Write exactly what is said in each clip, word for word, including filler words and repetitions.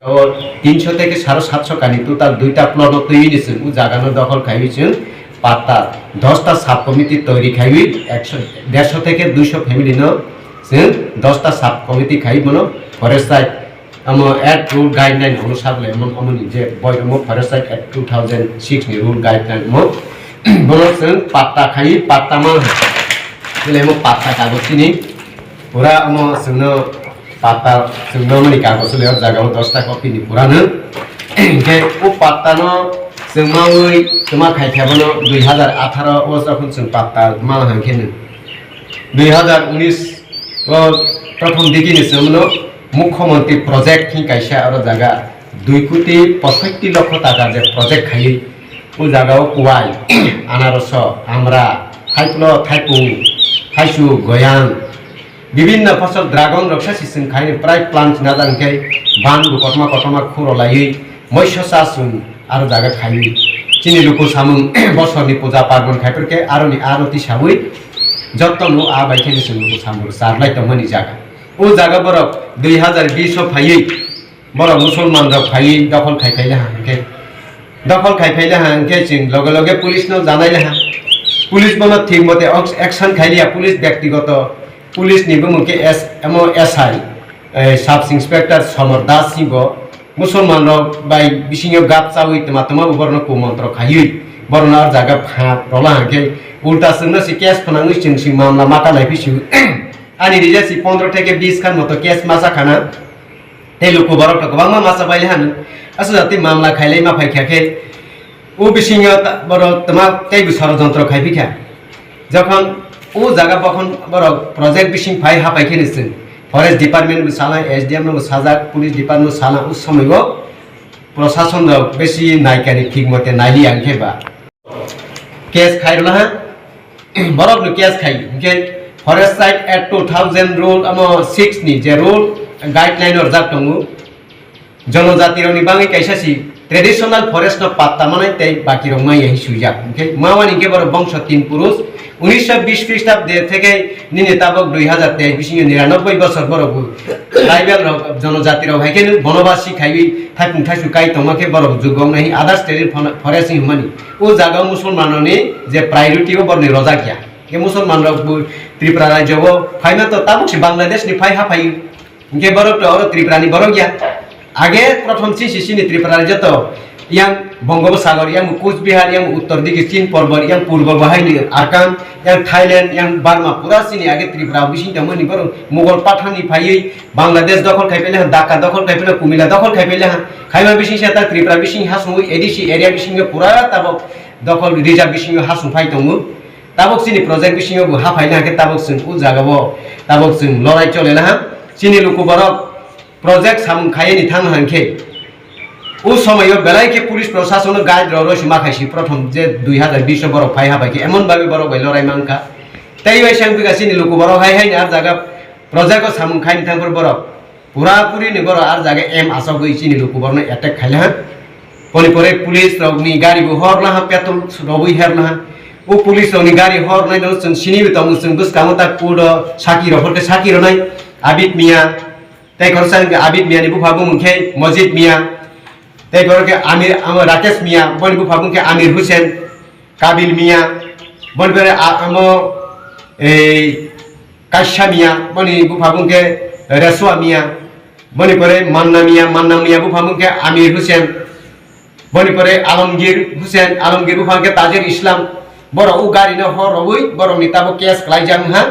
O tinsho theke sare satso kani total duita plot o twi ni chwng o jaga no dokhol khaiwi chwng patta dosta sub committee toiri khaiwi eksho, dersho theke duisho family no chwng dosta sub committee khai bono forest side amo at rule guideline ono sablai omo, omo ni je boi omo forest side at two thousand six ni rule guideline omo bono chwng patta khai patta ma bole omo patta kagoj chini pura omo chwngno patta chwngno mani kagoj le o jaga o dosta copy ni pura no. Hingke o patta no chwng mawi chwma khai khe bono dui hazar atharo o jokhon chwng patta ma hangkhe no dui hazar unis o prothom digi ni chwngno Mukhyamantri project hi kaisa aro jaga dui koti posotti lokho taka je project khaiwi o jaga o kuwai, anaroso, amra, thaiplo, thaipung, thaisu, goyang, bibinno phosol dragon rok sa si chwng khaini prai plan china jang khe ban bo kotorma kotorma khuro laiwi moiso cha chwng aro jaga khaiwi chini luku samung bosorni puja parbon khai phirkhe aroni aro tisawi jotto no a bai khe chwng luku samung charlai tongmani jaga. O jaga borok dui hazar bish o phaiwi borok musulman rok phaiwi dokhol khai phaile ha hwnkhe dokhol khai phaile ha hwnkhe chwng loge loge police no janai le ha. Police bono thik mote ox-, action khai liya, police byaktigoto police ni bumung khe S M O S I, eh, sub inspector Somar Das Singh bo musulman rok bai bisingo gap chawi tma tma bo borno kumontro khaiwi borno ar jaga pha rola hwnkhe ulta chwngno si case phnangwi chwng si mamla mata lai phisi ani rija si pondro theke bis khan moto case masa khana. Tei luku borok rok kwbangma masa bai hano. Aswk jati mamla khailai ma phai kha khe, o bisingo ta-, borok tma tei bo sorojontro khai phi kha. Jokhon o jaga bokhon borok project bising phai hapai khe ni chwng forest department bo sala, S D M no bo sajak, police department bo sala, o somoi o prosason rok besi naikani thik mote naili ang khe ba. Case khai rwla ha, borok no case khai, hingke Forest Side Act two thousand rule amo six ni je rule guideline o rwjak tongo, jonojati rok ni bagwi kaisa si traditional forest no patta manai tei baki rok maya hi suijak, hingke mawani hingke borok bongso tin purush, unisho bish Khristabde theke nini tabok dui hazar teis bisingo niranobboi bosor borok bo tribal rok, jonojati rok hai khe bonobasi khaiwi thaipung thaisu kai tongma khe borok jugo wngnai hi others traditional forest hinmani. O jaga o musulman rokni je priority o borokni rojak ya. Khe musulman rok bo Tripura rajyo o phaima to tabuk se Bangladesh ni phai ha phai. Hinkhe borok to oro Tripura ni borok ya. Age prothom si si sini Tripura rajyo to yang Bongobosagor, yang Kuch Bihar, yang Uttor digi Chin Porbot, yang Purbo bahai ni Arkam, yang Thailand, yang Burma pura sini age Tripura bising tongmani borok Mughal Pathan ni phaiwi Bangladesh dokhol khai pele, Dhaka dokhol khai pele, Kumila dokhol khai pele, khaima bising se ta Tripura bising hasung A D C area bising pura tabok dokhol reserve bising hasung phai tongo. Tabok chini project bisingo bo ha phaina khe tabok chwng o jaga o tabok chwng lorai chole na ha. Chini luku borok project samung khaiya ni thang hang khe o somoi o belai khe police prosason no guide rw rw sima khai si prothom je dui hazar bish o borok phai ha bai khe emon babe borok bai lorai mang kha. Tei bai sang bika chini luku borok hai hai ni ar jaga project o samung khai ni thang phuru borok Pura puri ni borok ar jaga em asogwi chini luku borokno attack khaila ha. Poni pore police rok ni gari bo hor laha petrol robwi her laha. O police rok ni gari hor nai no chwng sini bo tongo chwng bwskango ta court o saki rok hor khe saki rok nai Abid Mia. Tei khoroksa hwnkhe Abid Mia ni bupha bumung khe Mojid Mia. Tei borok khe Amir, amo Rakesh Mia, boni bupha bumung khe Amir Hussein. Kabil Mia, boni pore a-, amo, ei, Kaisha Mia, boni bupha bung khe Resua Mia, boni pore Manna Mia, Manna Mia bupha bung khe Amir Hussein, boni pore Alamgir Hussein, Alamgir bupha khe Tajir Islam, borok o gari no hor rwui borok ni tabok case khlai jak wngha,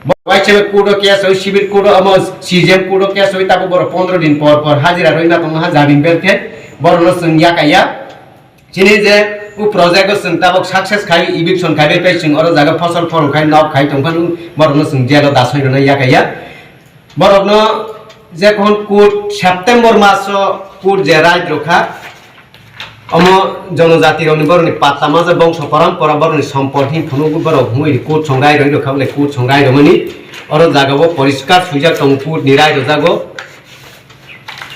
borok waisa court o case rwi, civil court o, amo C J M court o case rwi tabok borok pondro din por por hajira rwina tong wngha jamin bel khe, borok no chwng yakaya. Chini je o project o chwng tabok success khai eviction khai bai pai chwng oro jaga phosol phorong khai nok khai tong phano borok no chwng jail o dasoi rwna yakaya. Borok no je kon court September mas o court je rai rwkha omo jonojati rok ni borok ni patta ma je bongso parampora borok ni sompot hin phunuk borok hwnwi court song rai roi rwkha bole court song rai rwmani oro jaga o poriskar swijak tongo court ni rai rwjago.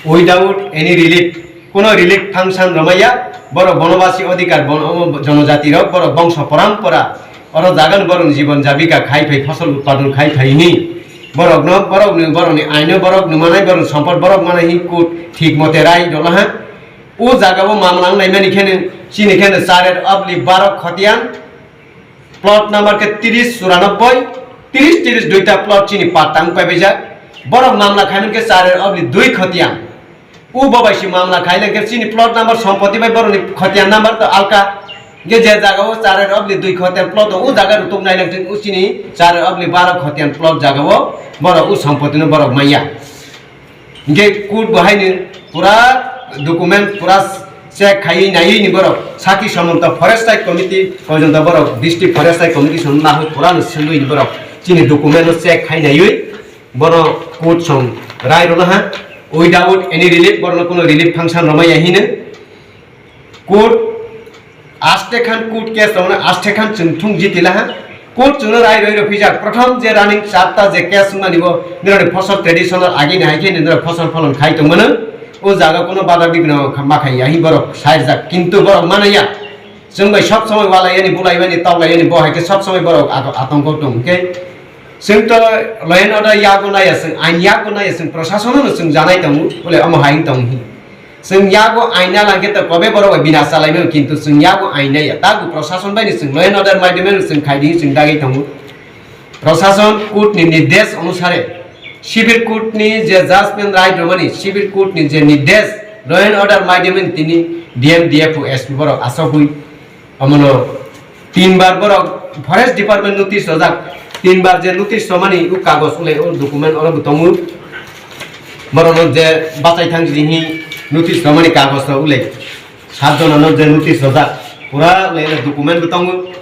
Without any relief, kono relief function romaya, borok bonobasi odhikar bon-, omo jonojati rok, borok bongso porampora, oro jagan borok jibon jabika khai phai, phosol utpadon khai phai ni. Borokno, borokni, borokni aino borok nung manai, borokni sompot borok manai hi court thik mote rai rwla ha. O jaga o mamla wng naimani kheno chini kheno Charer Obli Barok Khotiyan, plot number khe tris churanobboi, tris tris duita plot chini patta wng paibaijak. Borok mamla khaimani khe Charer Obli Dui Khotiyan. O bo bai se mamla khai lengkhe chini plot number sompoti bai borokni khotiyan number to alka. Hingke je jaga o Charer Obli Dui Khotiyan plot o, o jaga rutuk nai lengthwng o chini Charer Obli Barok Khotiyan plot jaga o borok o sompoti no borok manya. Hingke court bo haino pura document pura check khaiwi naiwi ni borok sakhi somonto forest side committee porjonto borok district forest side committee song nahoi pura no sengwi ni borok chini document no check khai naiwi. Bono court song rai rwna ha, without any relief, borokno kuno relief function rwmaya hino. Court aste khan court case rokno aste khan chwng thung jitila ha. Court chwngno rai roi rw phijak. Prothom je running charta je case wngmani bo nirok phosol traditional agini hai khe nirok phosol pholon khai tongmano. O jaga kuno bada bigno ma khai ya hi borok sairjak. Kintu borok manaya. Chwng bai sob somoi walaiyani, bulaiyani, toklaiyani, bo hai khe sob somoi borok ato-, atongko tong khe. Chwng to law and order yago naiya chwng, ain yago naiya chwng, prosasono no chwng janai tongo, bole omo hai wng tong hi. Chwng yago ain na lang khe to kobe borok bai bina chalaimano, kintu chwng yago ain naiya. Tago prosason bai ni chwng law and order maidhyame no chwng khai di chwng dagwi tongo. Prosason court ni nirdesh onusare, civil court ni je judgment rai rwmani, civil court ni je nirdesh, law and order maidhyame tini D M, D F O, S P borok asogwi omono tinbar borok forest department notice rojak, tinbar je notice romani o kagoj ulai o document oro bo tongo, borokno je bachai thang sidi hi notice romani kagoj rok ulai. Saat jonano je notice rojak, pura le document bo tongo.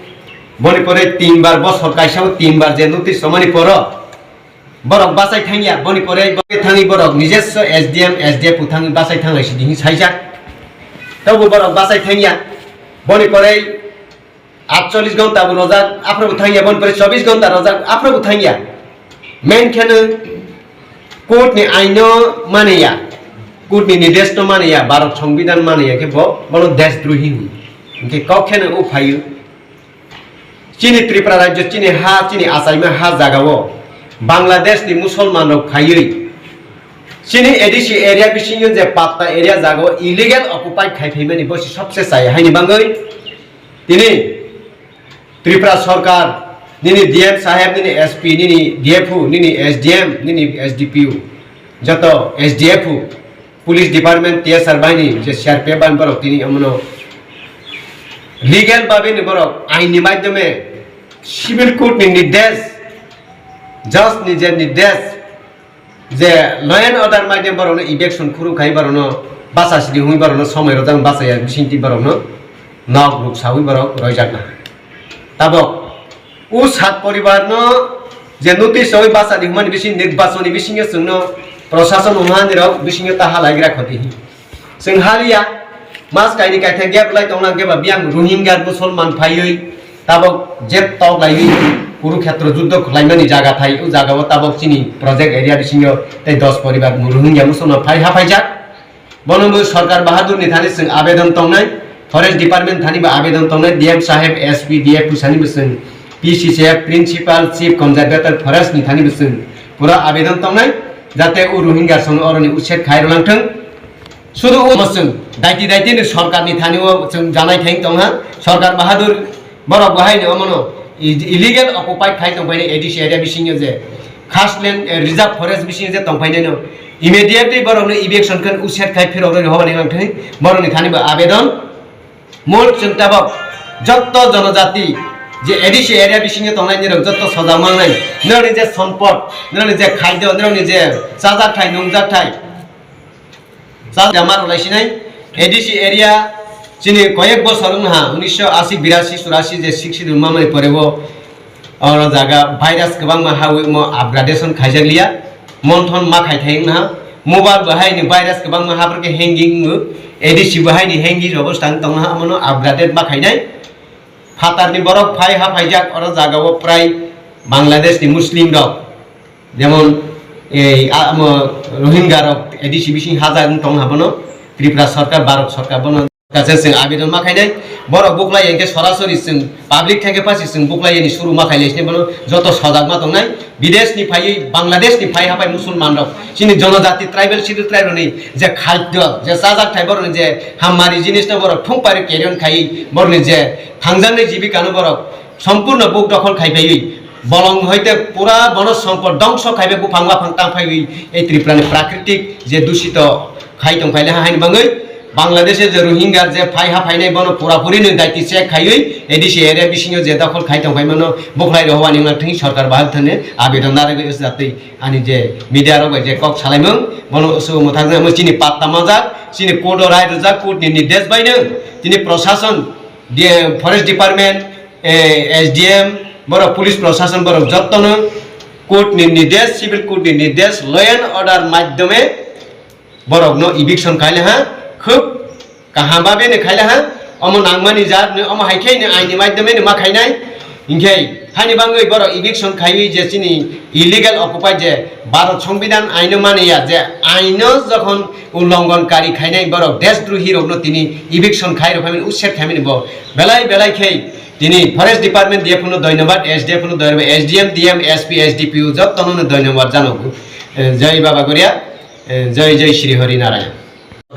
Boni pore tinbar bosor kaisa o tinbar je notice romani poro borok bachai thangya, boni pore bo thangwi borok nijesso S D M, S D F o thangwi bachai thanglai sidi hin saijak. Tobo borok bachai thangya, boni pore atchollis ghonta bo rojak, aphro bo thangya, boni pore chobbish ghonta rojak, aphro bo thangya. Main kheno court ni aino maniya, court ni nidesh no maniya, Bharat Songbidan maniya khe bo, bono deshdrohi hwn. Hingke kok kheno o phaio. Chini Tripura rajyo, chini ha, chini achaima ha jagao Bangladesh ni Musolman rok phaiwi chini A D C area bisingo je patta area jagao illegal occupied khai phaimani bo se sobse chaya haini bangwi. Tini Tripura Sarkar, nini D M saheb, nini S P, nini D F O, nini S D M, nini S D P O, joto S D F O, Police Department, T S R bahini je C R P F bahini borok tini omono legal babe ni borok ain ni madhyome civil court ni nirdesh, judge ni je nirdesh, je law and order maidhyam borokno eviction khuru khai borokno bacha sidi hwnwi borokno somoi rojak bachaya bisingtwi borokno nok ruk sawi borok roijakna. Tabok o sat poribarno je notice sawi bachani hwnmani bising nirbachoni bisingo chwngno prosason hwnmanirok bisingo ta halaigra khoti. Chwng haliya, mas kaini kaithai gap lai tongna hwnkhe ba biyang Rohingya Musulman phaiwi tabok jeb tok laiwi Kurukhetra juddho khlaimani jaga thai, o jagao tabok chini project area bisingo tei dos poribar Rohingya Musulman phai haphaijak. Bono bo Sarkar Bahadurni thani chwng abedon tongnai, Forest Department thani bo abedon tongnai, D M saheb, S P, D F O sani bo chwng P C C F, Principal Chief Conservator Forest ni thani bo chwng pura abedon tongnai, jate o Rohingya songno oroni uched khai rwlangthwng. Sudu o chwng daiti daiti ni sorkar ni thani o chwng janai thang tong ha. Sarkar Bahadur borok bo hai ni omono i-, illegal occupied khai tong pai ni A D C area bisingo je khas land, eh, reserve forest bisingo je tong pai nai no immediately borok no eviction khe uched khai phirok rwi hobani wng thai borok ni thani bo abedon. Mol chwng tabok jotto jonojati je A D C area bisingo tongnai nirok jotto soja mangnai, nirokni je sompot, nirokni je khaido, nirokni je chajakthai, nungjakthai, sa jama rwlai sinai. A D C area chini koyek bosor wng ha, unisho asi birasi churasi je sixty dun mamani pore bo oro jaga virus kwbangma ha wimo upgradation khaijak liya, monthon ma khai thai wng ha, mobile bo hai ni virus kwbangma ha, borok khe hanging wngo, A D C bo hai ni hanging obostha wng tong ha, omono upgraded ma khainai. Phatarni borok phai ha phaijak oro jagao prai Bangladesh ni Muslim rok, jemon ei, a, amo Rohingya rok A D C bising hajak wng tong habono, Tripura sorkar, Bharat sorkar bono Kaisa chwng abidon ma khainai, borok buklai hwnkhe sorasori chwng public theke pasi chwng buklai yani suru ma khailai sini bono joto sojak ma tongnai. Bidesh ni phaiwi, Bangladesh ni phai hapai Musulman rok, chini jonojati tribal, schedule tribe rokni je khadyo, je chajak thai borokni je hammari jinis no borok thung pari carry on khai borokni je thangjaknai jibika no borok sompurno buk dokhol khai phaiwi, bolong hoite pura bono sompod dongso khai bai buphang waphang tang phaiwi ei Tripura ni prakritik je dusito khai tong phaile ha haini bangwi Bangladesh-e je Rohingya je phai ha phainai bono pura puri ni daiti check khaiwi A D C area bisingo je dokhol khai tong phaimano buklai rok wani wngna thwngwi sorkar bahai thani abidon narwgwi wsjatwi ani je media rok bai je kok salaimung bono usu mwthang jang chini patta majak chini court o rai rwjak court ni nirdesh bai no tini prosason de-, forest department, eh, S D M, borok police prosason borok jottono court ni nirdesh, civil court ni nirdesh, law and order madhyome borokno eviction khaile ha, khub kaham babene khaile ha, omo nangmani jat ni, omo hai khe ni aini madhyome ni ma khainai, hinkhe hani bangwi borok eviction khaiwi je chini illegal occupy je Bharat Songbidan aino maniya je aino jokhon ulongon kari khainai borok deshdrohi rokno tini eviction khai rok phaimani, ussed khaimani bo belai belai khe tini forest department diye phano dhonyobad, S D F phano dhonyobad, S D M, D M, S P, S D P O jottono no dhonyobad janogo. Eh, jai Baba Goria, eh, jai jai Sri Hari Narayan.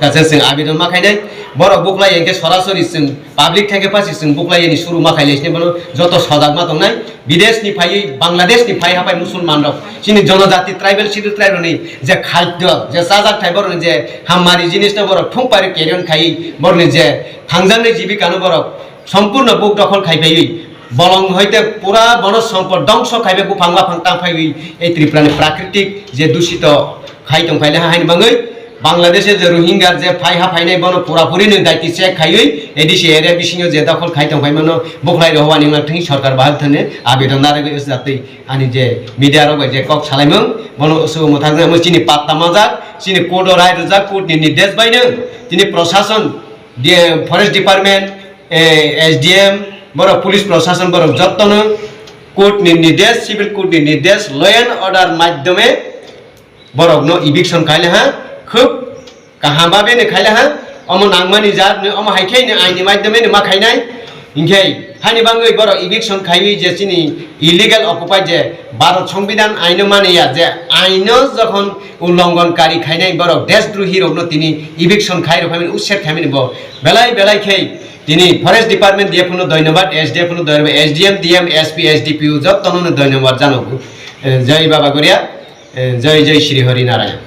Kaisa chwng abidon ma khainai, borok buklai hwnkhe sorasori chwng public theke pasi chwng buklai yani suru ma khailai sini bono joto sojak ma tongnai. Bidesh ni phaiwi, Bangladesh ni phai hapai Musulman rok, chini jonojati tribal, schedule tribe rokni je khadyo, je chajak thai borokni je hammari jinis no borok thung pari carry on khai borokni je thangjaknai jibika no borok sompurno buk dokhol khai phaiwi, bolong hoite pura bono sompod dongso khai bai buphang waphang tang phaiwi ei Tripura ni prakritik je dusito khai tong phaile ha haini bangwi Bangladesh-e je Rohingya je phai ha phainai bono pura puri ni daiti check khaiwi A D C area bisingo je dokhol khai tong phaimano buklai rok wani wngna thwngwi sorkar bahai thani abidon narwgwi wsjatwi ani je media rok bai je kok salaimung bono usu mwthang jang chini patta majak chini court o rai rwjak court ni nirdesh bai no tini prosason de-, forest department, eh, S D M, borok police prosason borok jottono court ni nirdesh, civil court ni nirdesh, law and order madhyome borokno eviction khaile ha, khub kaham babene khaile ha, omo nangmani jat ni, omo hai khe ni aini madhyome ni ma khainai, hinkhe hani bangwi borok eviction khaiwi je chini illegal occupy je Bharat Songbidan aino maniya je aino jokhon ulongon kari khainai borok deshdrohi rokno tini eviction khai rok phaimani, ussed khaimani bo belai belai khe tini forest department diye phano dhonyobad, S D F phano dhonyobad, S D M, D M, S P, S D P O jottono no dhonyobad janogo. Eh, jai Baba Goria, eh, jai jai Sri Hari Narayan.